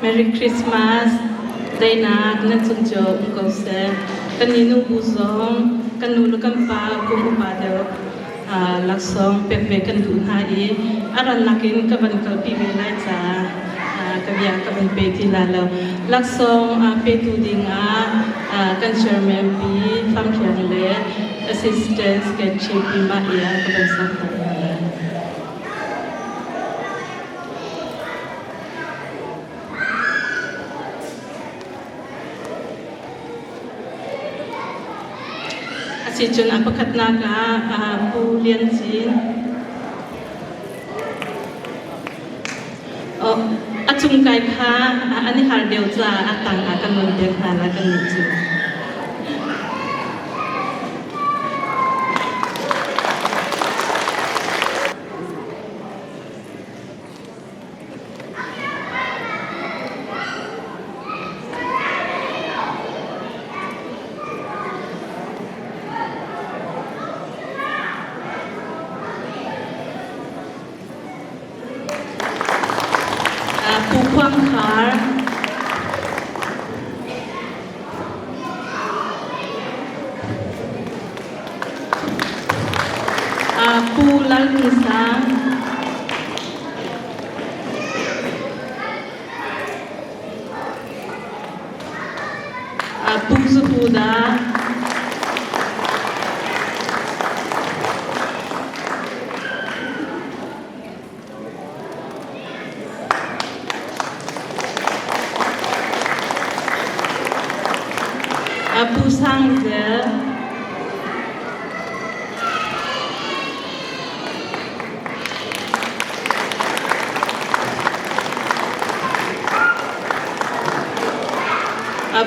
Merry Christmas. Daihnak nan cung cio um ko seh. Kan ni nu bu zong kan nu le kan pa kum upa deuh laksawng pek ve kan duh hna i a rannak in ka van kalpi ve lai caah ka bia ka van pe ti lai lo. Laksawng petu dingah kan chairman pi Fam Hriang le assistant secretary pi Mah Ia ka van sawm hna lai. Asicun a pakhatnak ah Pu Lian Cin. A cung kai kha an i har deuh caah a tang ah kan non pek hna la kan nih cu. Pu Khuang Khar. Pu Lal Hung Sang. Pu Zu Da. Pu Sang Zel.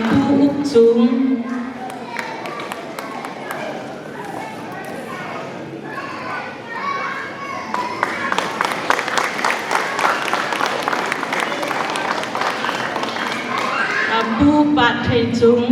Pu Uk Cung. Pu Pa Thei Cung.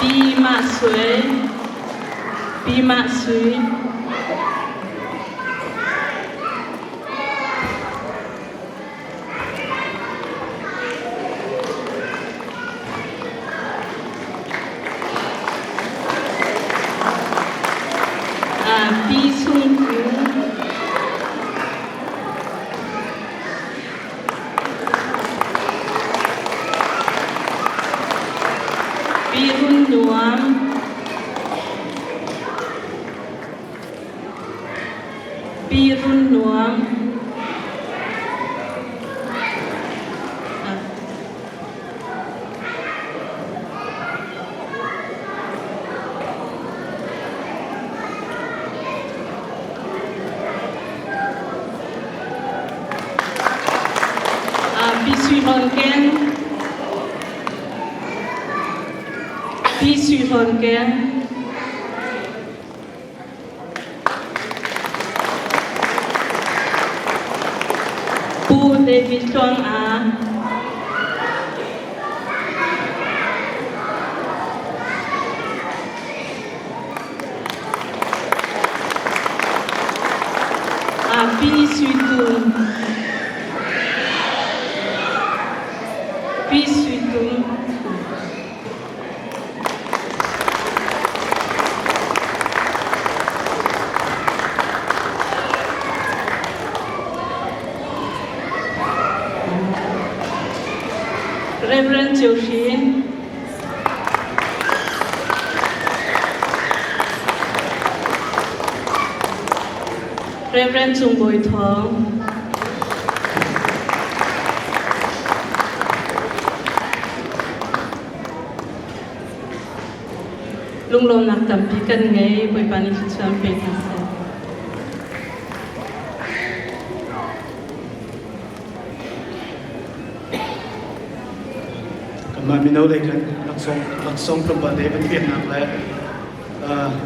Pi Mah Sui. Pi Mah Sui. Pi Sung Ku. Pi Run Nuam. Pi Run Nuam. Pi Sui Hlawn Keng. Pi Sui Hlawn Keng. Pu David Tluang Aa. Pi Sui Tum. Pi Sui Tum. Reverend Chiu Hrin. Reverend Cung Bawi Thawng. Lunglawmnak tampi kan ngei. Bawipa nih thluachuah pe hna seh. Kanmah mino lei khan laksawng laksawng tlawmpal te van peknak le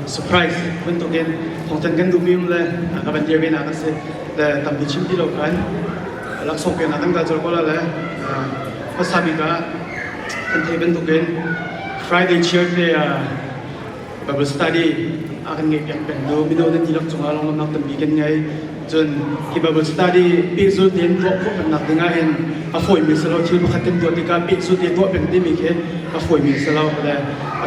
surprise bantukin thawngthan kan duhmi um le ka van dir ve nak a si le tampi chim ti lo khan laksawng peknak kan kal colh ko la le. Hmasa bik ah kan theih bantukin Friday Cheer te Bible study a kan ngeih piak peng tu mino nan dihlak cungah lunglawmhnak tampi kan ngei. Cun hi Bible study pehzul tein tuah khawh pengnak ding ah hin a fawimi si lo. Thil pakhat kan tuah tikah pehzul te tuah peng timi khi a fawimi si lo. Le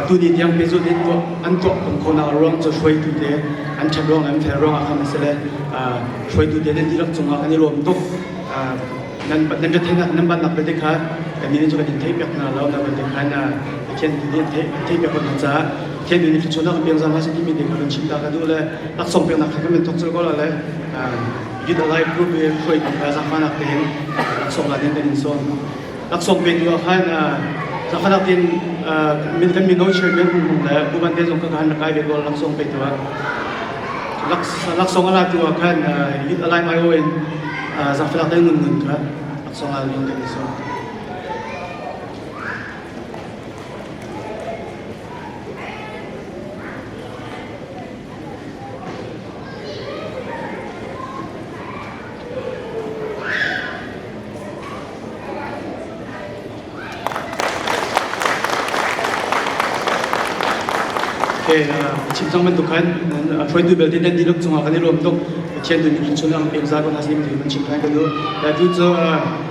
atu ni tiang pehzul tein tuah an tuah peng khonak a ruang cu hruaitu te an ṭhat ruang le an fel ruang ah khan a si le hruaitu te nan dihlak cungah kan i lawm tuk. Nan nan retheihnak nan bannak belte kha kannih nih cu kan in theih piak hna lo na belte khan Pathian nih an theih piak hna caah Pathian nih thluachuahnak kan pek zang hna timi te kha kan chim ta ka duh le laksawng peknak kha kan thok cul ko la le Youth Alive Group i hruaitu kha zaangfahnak tein laksawng la ding kan in sawm. Laksawng petu ah khan zaangfahnak tein min kan mino chairman hung le Pu Van Te zong kha kan rak kai ve ko laksawng petu ah. Laksawng a latu ah khan Youth Alive IO in zaangfahnak tein ngun ngun kha laksawng la ding kan in sawm. Okay, chim cang bantuk khan hruaitu belte nan dihlak cungah kan i lawm tuk. Pathian tu nih chun ang pek za ko hna sim ti kan chim than ka duh. Tu cu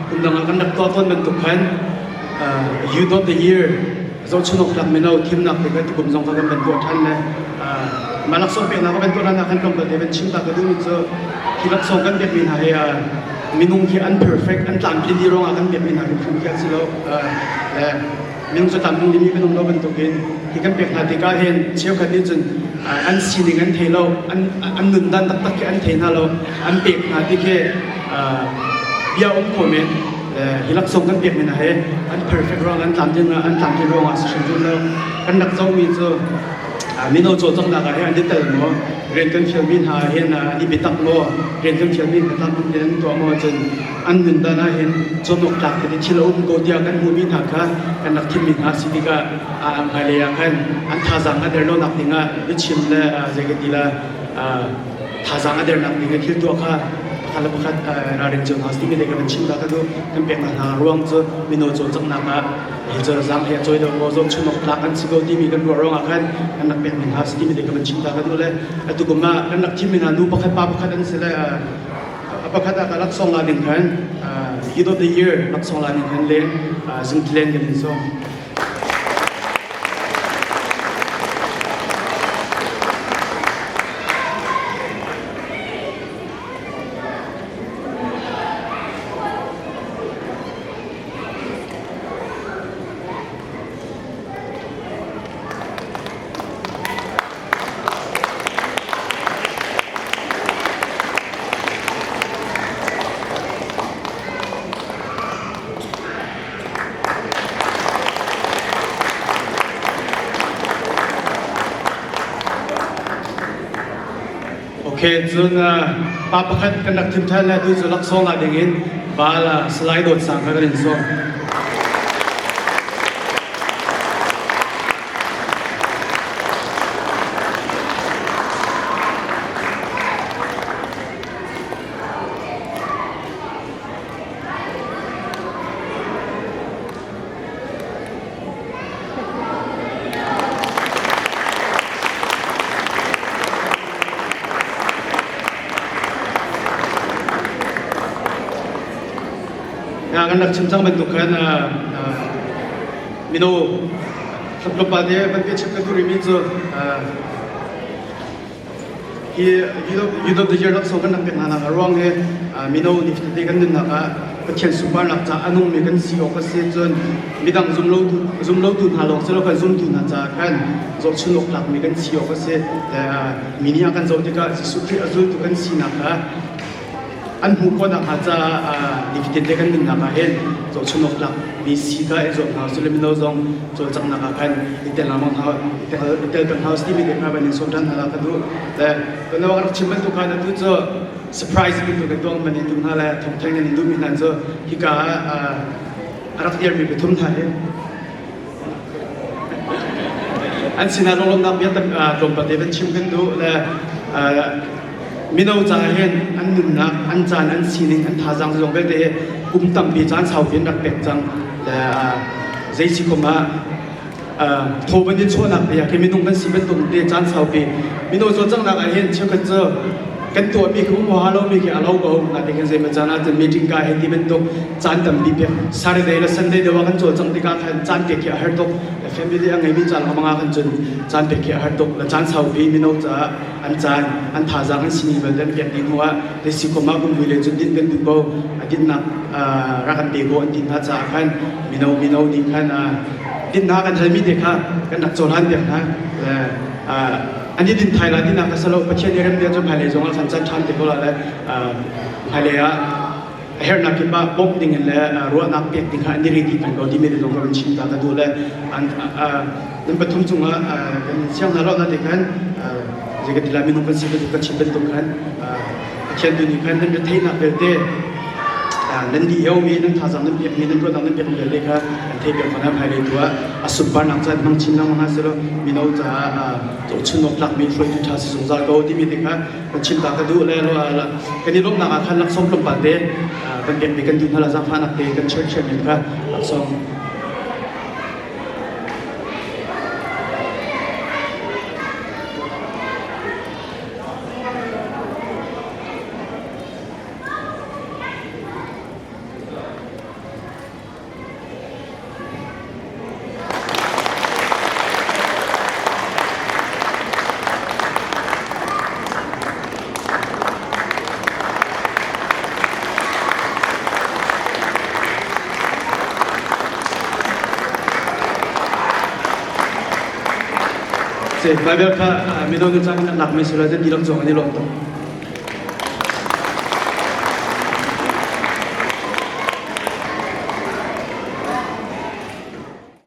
kum dang ah kan rak tuah tawn bantuk khan Youth of the Year zohchunok tlak mino thimnak te kan tukum zong kha kan van tuah ṭhan le mah laksawng peknak ka van tuah hlan ah khan tlawmpal te van chim ta ka duhmi cu hi laksawng kan pekmi hna hi minung hi an perfect an tlamtlin dih ruangah kan pekmi hna hrimhrim khi an si lo. Le minung cu tlamtling dimi kan um lo bantukin hi kan pek hna tikah hin cheukhat nih cun an sining an thei lo, an nundan taktak khi an thei hna lo, an pek hna ti khi bia um kho men. Hi laksawng kan pekmi hna hi an perfect ruang an tlamtlin an tlamtlin ruangah si hrimhrim lo. Kan rak zohmi cu mino cawlcanghnak ah hin an i tel maw, rian kan fialmi hna ah hin an i biatak maw, rian kan fialmi hna tlamtlin an tuah maw cun an nundan ah hin cawn tlak tete thil a um ko tiah kan hmuhmi hna kha kan rak thimmi hna si tikah hmailei ah khan an thazaang a der lonak dingah biachim le zei ka ti la thazaang a dernak ding i thil tuah kha pakhat le pakhat ralring cio hna timi lei kan chim ta ka duh. Kan peknak hna ruang cu mino cawlcanghnak ah hi cu zaang he a cawi deuh maw zohchun awk tlak an si ko timi kan ruah ruangah khan kan rak pekmi hna si timi lei kan chim ta ka duh. Le atu kum ah kan rak thimmi hna nu pakhat pa pakhat an si le a pakhat ah ka laksawng la ding khan Youth of the Year laksawng la ding khan len zingthilen kan in sawm. Okay, cun pa pakhat kan rak thim ṭhan lai tu cu laksawng la dingin Bala Salai Dawt Sang kha kan in sawm. Kan rak chim cang bantuk khan mino tlawmpal te van te chim ka duh rihmi cu hi Youth of the Year laksawng kan rak pek hna nak a ruang hi mino nih tete kan nunnak ah Pathian sunparnak ca a nungmi kan si awk a si. Cun midang zumlotu hna lawng si lo kan zumtu hna caah khan zohchun awk tlakmi kan si awk a si. Mi nih a kan zoh tikah Jesuh Khrih a zultu kan sinak kha an hmuh khawh nakhnga caah nifatin te kan nunnak ah hin zohchun awk tlak mi si kha i zuam hna usih le mino zong cawlcanghnak ah khan i tel lengmang hna i tel peng hna usih timi te kha van in sawm ṭhan hna la ka duh. Le kan rak chim bantuk khan atu cu surprise bantuk kan tuah man in duh hna le thawngtheng nan in duhmi hna cu hika ah a rak dirmi pathum hna hi an sinah lunglawmhnak bia tlawmpal te van chim kan duh. Le mino caah hin an nunnak, an caan, an sining, an thazaang zong vialte hi kum tampi caan saupi an rak pek cang. Le Le zei si kom ah thaw ban in chuahnak te ah khi minung kan si bantuk te caan saupi mino cawlcanghnak ah hin cheukhat cu kan tuahmi khi um huaha lomi khi a lo ko. Natin kan zeimaw caan ah cun meeting ka hei ti bantuk caan tampi pek Saturday le Sunday deuh ah kan cawlcangh tikah khan caan pek khi a har tuk. Family a ngeimi caan lengmang ah khan cun caan pek khi a har tuk. Le caan saupi mino caah an caan an thazaang an sining vialte an pek dih hnu ah si kum ah kum vui le cun din kan duh ko, a dinnak rak kan pe ko an ti hna caah khan mino nih khan dinnak kan halmi te kha kan rak cohlan piak hna. An i din thai la tinak ka salo. Pathian i rem te cu hmailei zong ah khan caan ṭhan te ko la. Le hmailei ah a herhnak kip ah bawmh ding in le ruahnak pek ding kha an i ready peng ko timi te zong ka van chim ta ka duh. Le nan pathum cungah kan siang hna lo na te khan zei ka ti lai, minung kan si bantuk kan chim bantuk khan Pathian tu nih khan nan retheihnak vialte, nan di mi, nan thazaang nan pek mi, nan ruahnak nan pek mi vialte kha an thei piak khona. Hmailei tu ah a sunparnak ca hmang chin lengmang hna selaw mino caah zohchun awk tlak mi hruaitu ṭha si zungzal ko timi te kha kan chim ta ka duh. Le kan i lawmhnak ah khan laksawng tlawmpal te kan pek mi kan duh hna la. Zaangfahnak te kan church chairman kha laksawng. Bible kha mino nu cang in an lakmi si lo, nan dihlak cung an i lawm tuk.